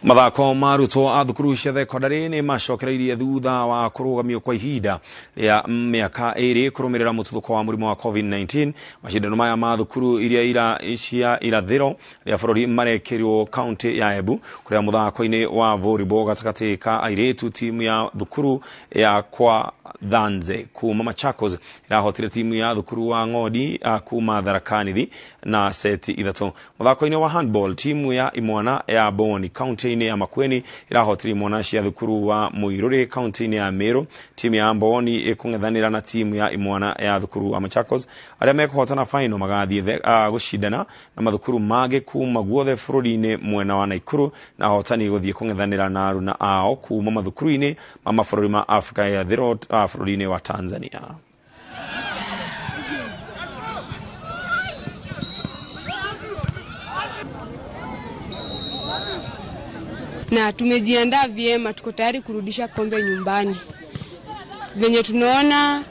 Mathako ma arutwo a thukuru cia thekondarĩ nĩ macokereirie thutha wa kũrũgamio kwa ihinda rĩa mĩaka 2 kũrũmĩrĩra mũtuthũko wa mũrimũ wa COVID-19. Macindano maya ma thukuru iria ira cia irathĩro rĩa bũrũri marekĩrwo kaunti ya Embu, kũrĩa mũthako-inĩ wa volleyball gatagatĩ ka airĩtu timu ya thukuru ya kwa Thanze kuma Machakos irahotire timu ya thukuru wa Ng'ondi kuma Tharaka Nithi na seti 3. Mũthako-inĩ wa handball timu ya Imwana ya Boni kaunti ya Makueni irahotire imwana cia thukuru wa Muiruri kaunti ya Meru. Timu ya Mboni ikung'ethanĩra na timu ya Imwana ya thukuru wa Machakos. Arĩa mekũhotana final magathiĩ gũcindana na mathukuru mangĩ kuma guothe bũrũri-inĩ mwena wa Nakuru, na ahotani gũthiĩ kũng'ethanĩra na aruna ao kuma mathukuru-inĩ ma mabũrũri ma Afrika ya Ithũĩro bũrũri-inĩ wa Tanzania. Na tumejiandaa vyema, tuko tayari kurudisha kombe nyumbani. Venye tunaona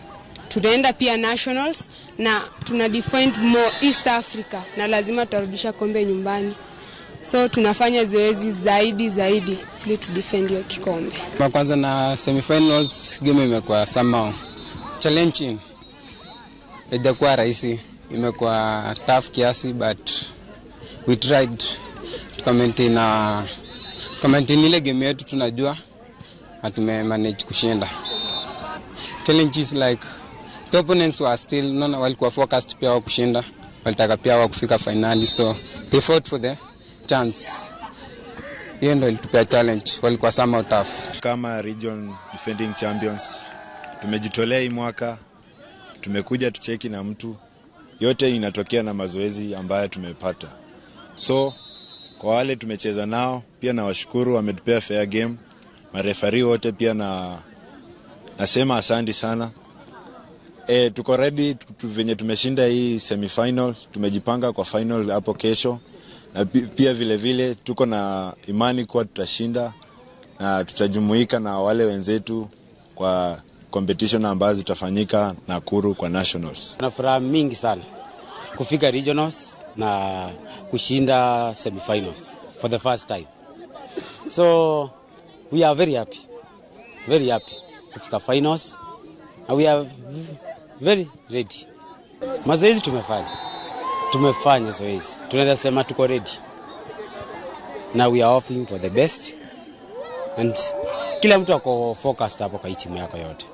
tutaenda pia nationals na tuna defend more East Africa na lazima tutarudisha kombe nyumbani. So tunafanya zoezi zaidi zaidi ili tu defend hiyo kikombe. Kwa kwanza na semifinals game imekuwa somehow challenging. Haijakuwa rahisi, imekuwa tough kiasi, but we tried to maintain ile game yetu tunajua na tumemanage kushinda. Challenges like the opponents were still nona walikuwa focused pia wa kushinda, walitaka pia wa kufika finali, so they fought for the chance. Hiyo ndio ilitupea challenge, walikuwa somehow tough. Kama region defending champions tumejitolea hii mwaka, tumekuja tucheki na mtu, yote inatokea na mazoezi ambayo tumepata. So kwa wale tumecheza nao pia nawashukuru, wametupea fair game. Marefari wote pia na nasema asante sana. Tuko ready venye tumeshinda hii semifinal, tumejipanga kwa final hapo kesho. Na pia vile vile tuko na imani kuwa tutashinda na tutajumuika na wale wenzetu kwa competition ambazo zitafanyika Nakuru kwa nationals. Na furaha mingi sana kufika regionals na kushinda semifinals for the first time. So we are very happy, very happy kufika finals, and we are very ready. Mazoezi tumefanya zoezi, tunaweza sema tuko ready. Now we are hoping for the best, and kila mtu ako focused hapo kwa timu yako yote.